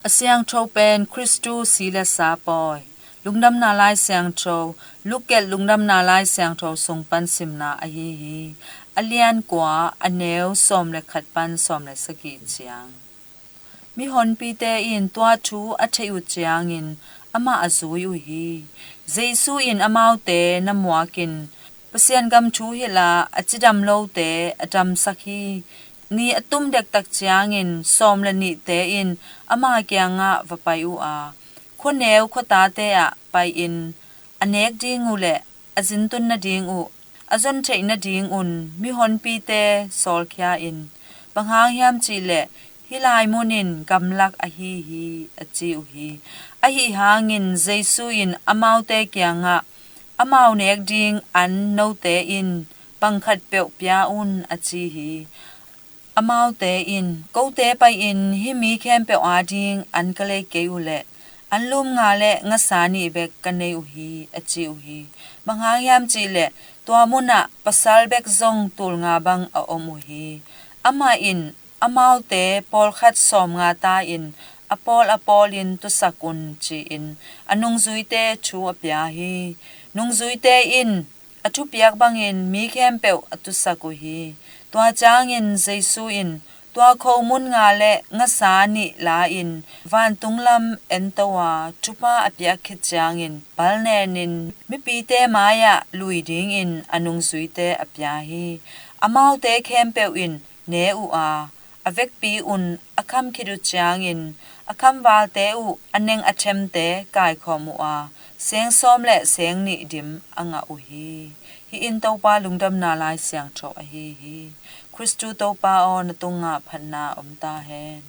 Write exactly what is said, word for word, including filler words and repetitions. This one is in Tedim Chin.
A siangtho pen Khristu si le sa pawi. Lungdamna Lai Siangtho, Luke gelh Lungdamna Lai Siangtho sung pan simna ahi hi. A lian kua, a neu sawm le khat pan sawm le sagih ciang. Mihonpite in tua thu a theih uh ciangin amah a zui uh hi. Jesu in amaute na muakin Pasian gam thu hilh a, a cidam lote a damsak hi. Ni a tum dektak ciangin sawm le nihte in ama kiangah va pai uh a, khuaneu khuatate ah pai-in a nek ding uh le a zintun nading uh a zon theih nadingun mihonpite sawlkhia in, bang hang hiam cihleh hih lai mun in gamlak ahi hi, a ci uh hi. Ahi hangin Jesu in amaute kiangah, amau nek ding an note in bang khat peuh pia un, a ci hi. Amaute in, kote pai-in hih mi khempeuh ading an ka lei kei uh leh an lum nga le ngasa nih bek ka nei uh hi, a ci uh hi. Bang hang hiam cihleh tua munah pasal bek zong tul nga bang a om uh hi. Amah in amaute pawlkhat sawm nga ta-in a pawl a pawlin tusak un, ci-in a nungzuite thu a pia hi. Nungzuite in a thupiak bangin mi khempeuh a tusak uh hi. Tua ciangin Jesu in tua khomun nga le ngasa nih la-in vantung lam ento a, thupha a piak khit ciangin balnenin mipite mai-ah lui dingin a nungzuite a pia hi. Amaute khempeuh in ne uh a, a vekpi un a kham khit uh ciangin a khamvalte uh a neng a themte kaikhawm uh a, seng sawm le seng nih dim a ngah uh hi. Hih in Topa Lungdamna Lai Siangtho ahi hi. Khristu Topa aw, na tungah phatna om ta hen.